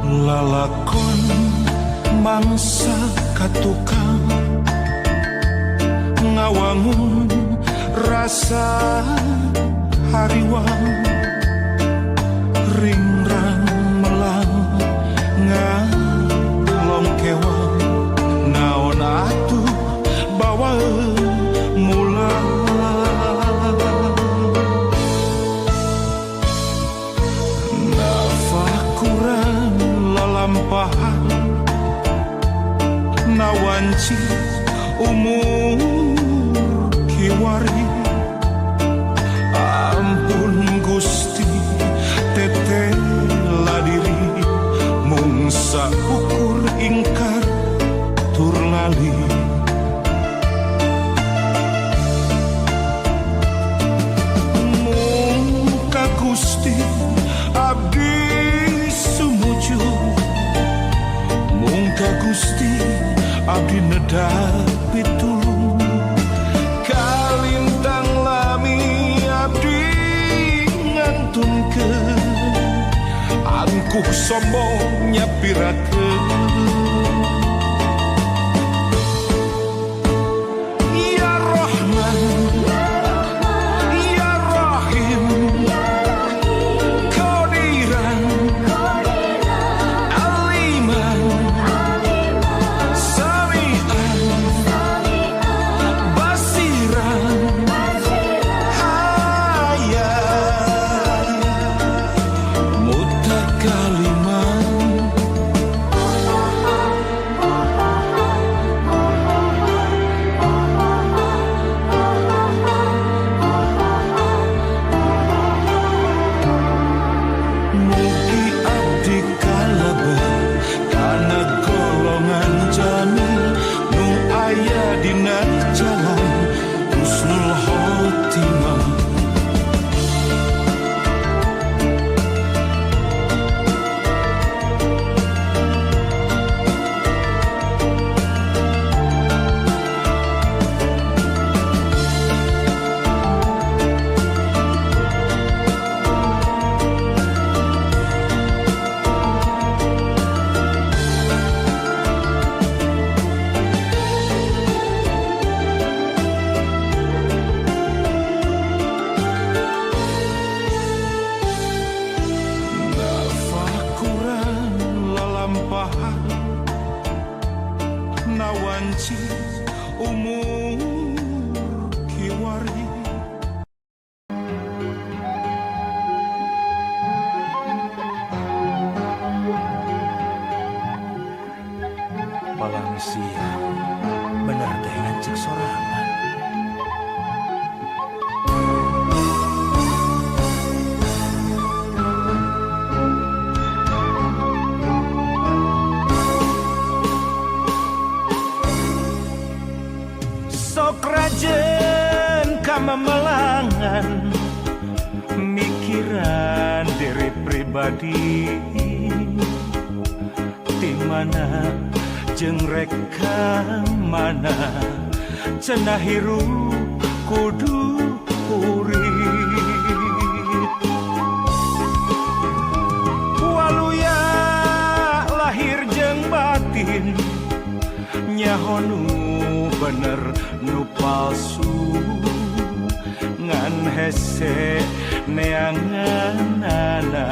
Lalakon mangsa katukang ngawangun rasa hariwang, ringrang melang ngalongkewang, naon atuh bawaeun mulang. Nafakuran lalampahan nawanci umur kiwari. Ampun Gusti, tetela diri mung saukur ingkar tur lali. Mung ka Gusti abdi sumuju, mung ka Gusti abdi nedha pitulung. Kalintang lami abdi ngantunkeun, angkuh sombong nyapirakeun. Ya Rahman, Ya Rahim, Qadiran, Aliman, Sami'an, Basiran, Hayyan, Mutakaliman. Mugi abdi kalebet kana golongan jalmi nu aya dina jalan husnul khotimah. Nafakuran lalampahan nawanci umur kiwari. Palang siang bener teh ngancik sorangan. Sok rajen kamemelangan, mikiran diri pribadi, ti mana jeung rek ka mana, cenah hirup kudu kurit. Waluya lahir jeung batin, nyaho nu bener nu palsu, ngan hese neanganana,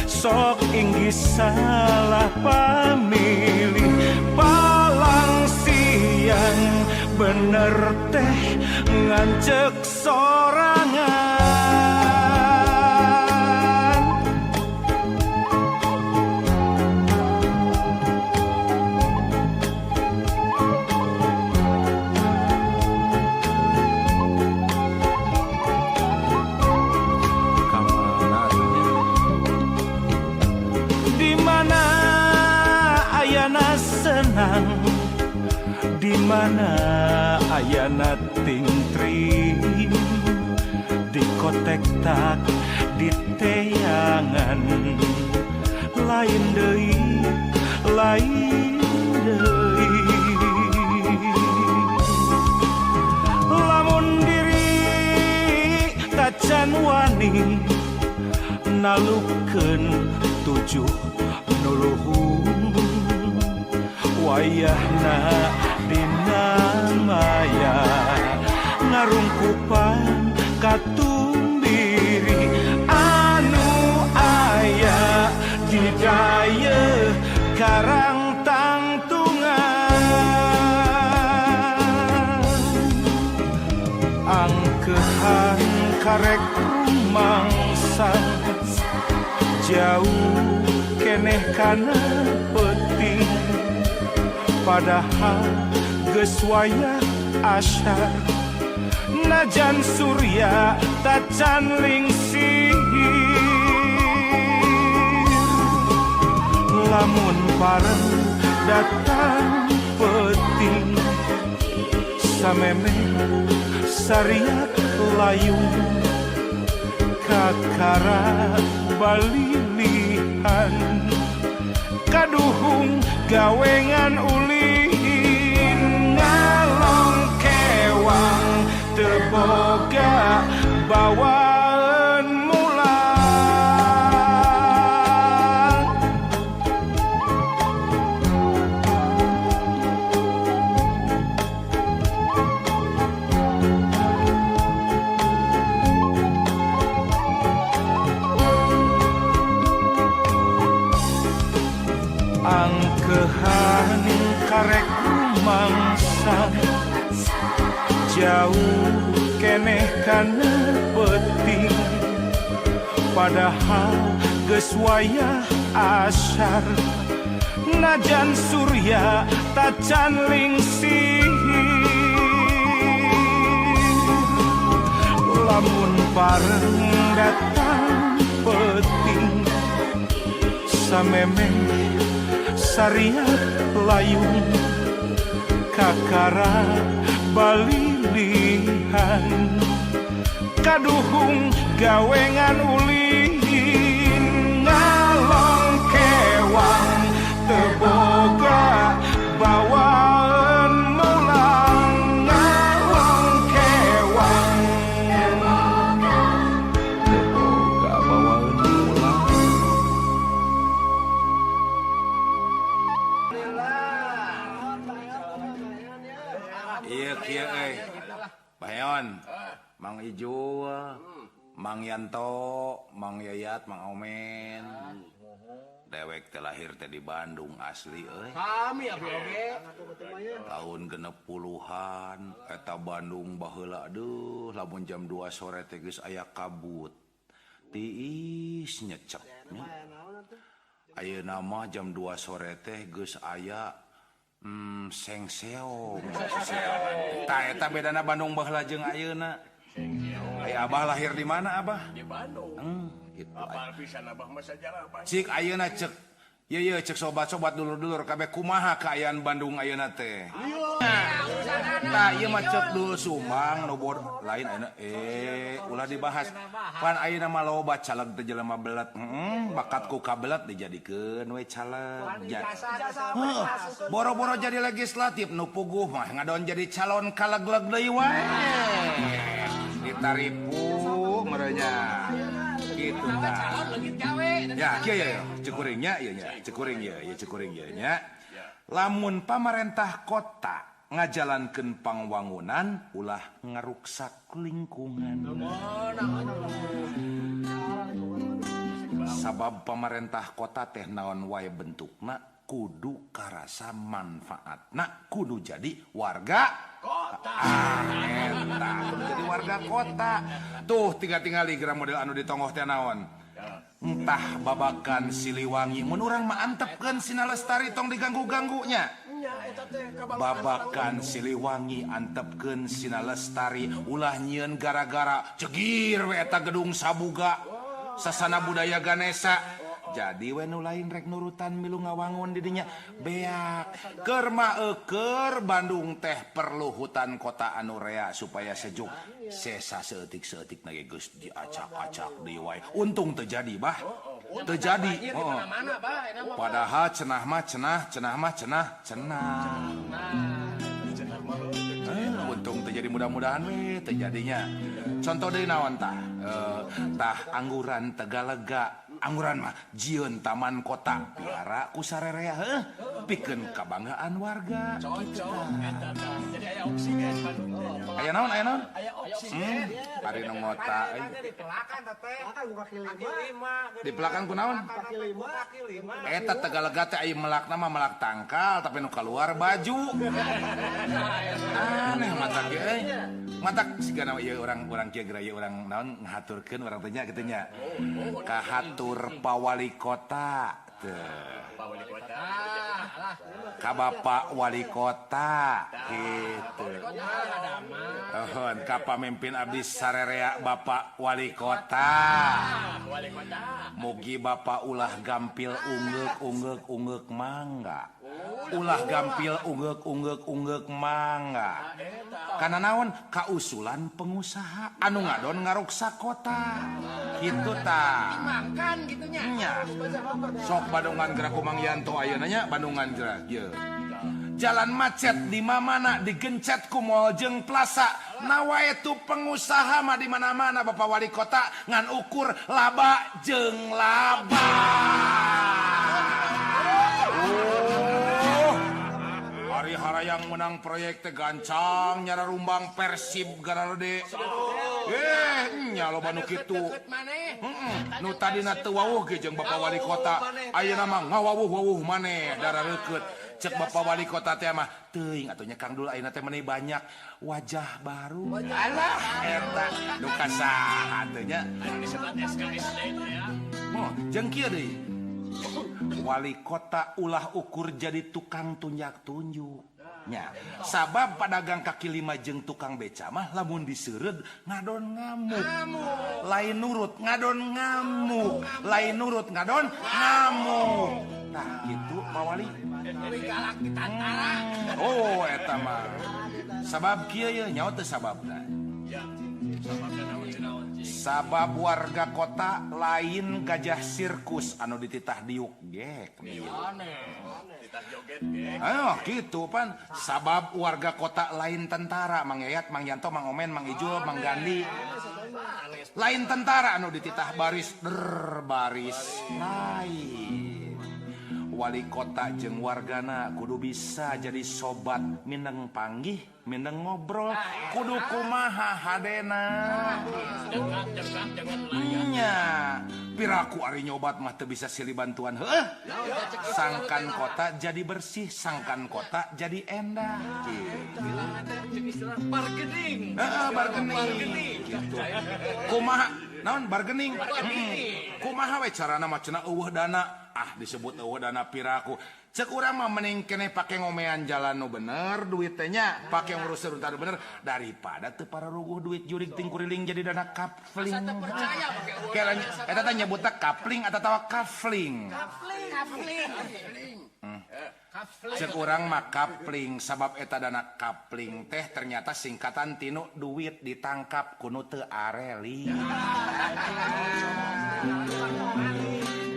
sok inggih salah pamilih. Palang siang bener teh ngancek sorangan. Kamana atuh nya? Di mana ayana senang, di mana ayana tingtring, di kotek tak di teangan, lain deui, lain deui. Lamun diri tacan wani nalukeun tujuh nu luhung wayahna dina maya ngarungkupan katumbiri anu aya di dayeuh karang tangtungan angkehan karek rumangsang jauh keneh kana peuting padahal geus wayah asyar najan surya tacan lingsir lamun pareng datang peuting samemeh sariat layung kakara balilihan kaduhung gawengan ulin ngalong kewang teu boga bawaan mulang. Angkehan karek rumangsa jauh keneh kana peuting padahal geus wayah asyar najan surya tacan lingsir lamun pareng datang peuting samemeh sariat layung kakara balilihan kaduhung gawengan ulin ngalong kewang teu boga bawaan mulang ngalong kewang teu boga bawaan mulang. Iya kieu euy. Baheon. Mang Ijo, Mang Yanto, Mang Yayat, Mang Omen. Dewek teh lahir teh di Bandung asli euy. Kami abdi oge. Tahun 60-an eta Bandung baheula aduh lamun jam 2 sore teh geus aya kabut. Tiis nyecep nya. Ayeuna mah jam 2 sore teh geus aya sengseong. Tah eta bedana Bandung baheula jeung ayeuna. Aya Abah lahir di mana Abah? Di Bandung. Gitu. Apal pisan Abah mah sajarah Bandung. Cik ayeuna cek ye ye cek sobat-sobat dulur-dulur kabeh kumaha kaayaan Bandung ayeuna teh. Tah ieu mah cek dul Sumang nu lain ayeuna ulah dibahas. Pan ayeuna mah loba caleg teh jelema belet. Bakat ku kabelet dijadikeun we caleg. Boro-boro jadi legislatif nu puguh mah ngadon jadi calon kalegleg deui wae. Ditaripu merenya. Gitu tah. Ya, kieu ya, cekuringnya ieu nya, cekuring ieu, ieu cekuring ieu nya. Lamun pamarentah kota ngajalankeun pangwangunan ulah ngaruksak lingkungan. Sabab pamarentah kota teh naon wae bentukna kudu karasa manfaatna kudu jadi warga kota. Eta kudu jadi warga kota. Tuh tinggal-tinggal geura model anu ditonggoh teh naon. Entah babakan Siliwangi mun urang mah antepkeun Sina Lestari tong diganggu-ganggunya. Babakan Siliwangi antepkeun Sina Lestari ulah nyieun gara-gara cegir we eta gedung sabuga sasana budaya Ganesa. Jadi we nu lain rek nurutan milu ngawangun di dinya beak. Keur mah eueur Bandung teh perlu hutan kota anu rea supaya sejuk. Sesa seeutik-seeutik na ge geus diacak-acak deui wae. Untung teu jadi bah. Teu jadi. Padahal cenah mah cenah, cenah mah cenah, cenah. Untung teu jadi mudah-mudahan we teu jadinya. Contoh deui naon tah? Tah angguran Tegalega. Angguran mah jieun taman kota piara ku sarerea heuh pikeun kabanggaan warga. Cocok eta tah. Jadi aya oksigen Bandung teh. Aya naon aya naon? Aya oksigen. Ari nu ngota euy. Dipelakan teh. Kaki lima. Dipelakan ku naon? Kaki lima. Kaki lima. Eta Tegalega teh aya melakna mah melak tangkal tapi nu keluar baju. Aneh matak ge euy. Matak sigana ieu urang-urang kieu geura ieu urang naon ngahaturkeun urang teh nya kitu nya. Kahatur Pa Wali Kota teu. Pak Wali Kota. Ka Bapak Wali Kota kitu. Ohon ka pamimpin abdi sarerea Bapak Wali Kota. Wali Kota. Mugi Bapak ulah gampil ungeuk ungeuk ungeuk mangga. Ulah gampil ungeuk ungeuk ungeuk mangga. Karena naon kausulan pengusaha anu ngadon ngaruksak kota. Kitu tah. Makan gitu nya. Nya. Sok Bandungan gerak ku Mang Yanto ayeuna nya Bandungan gerak ieu. Jalan macet di mana-mana digencet ku mall jeung plaza. Nawa itu pengusaha mah di mana-mana Bapak Wali Kota ngan ukur laba jeung laba. Oh. Ari harayang menang proyek teh gancang nyara rumbang Persib gararede. Nya loba nu kitu. Nu tadina teu wawuh ge jeung Bapak Wali Kota. Ayeuna mah ngawawuh-wawuh maneh darareukeut. Cek Bapak Wali Kota teh mah teuing atuh nya Kang Dul ayeuna teh meuni banyak wajah baru. Alah eta nu ka saha teh nya. Anu disebut SKSD teh ya. Oh, jeung kieu deui. Wali kota ulah ukur jadi tukang tunjak-tunjuk. Nya, sabab padagang kaki lima jeung tukang beca mah lamun diseureud ngadon ngamuk. Lain nurut ngadon ngamuk, lain nurut ngadon ngamuk. Nah, gitu Pak Wali. Galak di tantara. Oh, eta mah. Sabab kieu ye nyaho teu sababna. Ya. Sababna naon naon cing. Sabab warga kota lain gajah sirkus anu dititah diuk gek. Dititah joget gek. Oh, gitu pan. Sabab warga kota lain tentara, Mang Yayat, Mang Yanto, Mang Omen, Mang Ijul, Mang Gandhi. Lain tentara anu dititah baris der baris lain. Wali kota jeung wargana kudu bisa jadi sobat mineng panggih, mineng ngobrol, kudu kumaha hadena. Dekat dekat dengan layak. Nya, piraku ari nyobat mah teu bisa silih bantuan heuh. Sangkan kota jadi bersih, sangkan kota jadi endah. Gitu. Istilah bargaining. Heeh, bargaining. Gitu. Kumaha naon bargaining? Kumaha we carana mah cenah eueuh dana. Ah disebut eueuh dana piraku. Cek urang mah mending keneh pake ngomean jalan nu bener duit teh nya, pake ngurus nu bener daripada teu pararuguh duit jurig ting kuriling jadi dana kapling. Asa teu percaya pake eueuh. Kela eta teh nyebutna kapling atawa kafling. Kafling. Kafling. Cek urang mah kapling sabab eta dana kapling teh ternyata singkatan tinu duit ditangkap kuno teu areli.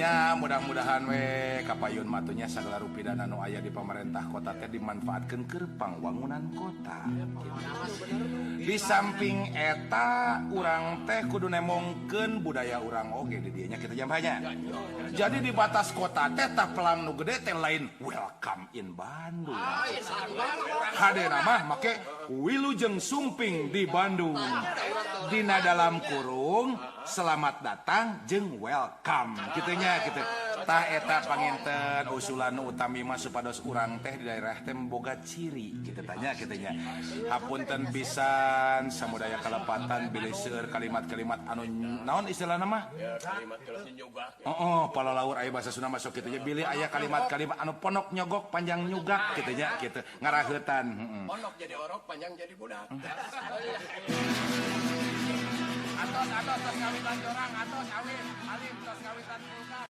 Ya mudah-mudahan we kapayun matunya sagala rupi dana nu aya di pemerintah kota teh dimanfaatkeun keur pangwangunan kota. Di samping eta urang teh kudu nemongkeun budaya urang oge di dieu nya kitu jampanya. Jadi di batas kota teh tah pelang nu gede teh lain welcome in Bandung. Hadena mah make wilujeng sumping di Bandung. Dina dalam kurung selamat datang jeung welcome kitu nya kitu. Tah eta panginten usulan nu utami mah supados urang teh di daerah teh boga ciri kitu tanya kitu nya. Hapunten pisan samudaya kalepatan bilih seueur kalimat-kalimat anu naon istilahna mah? Ya kalimat kelas nyogak. Heeh, palalaur aya bahasa Sunda masuk kitu nya bilih aya kalimat-kalimat anu ponok nyogok panjang nyugak kitu nya kitu ngaraheutan. Heeh. Ponok jadi orok panjang jadi budak. Atos atos tos kawitan jorang atos awit alim tos kawitan pulka.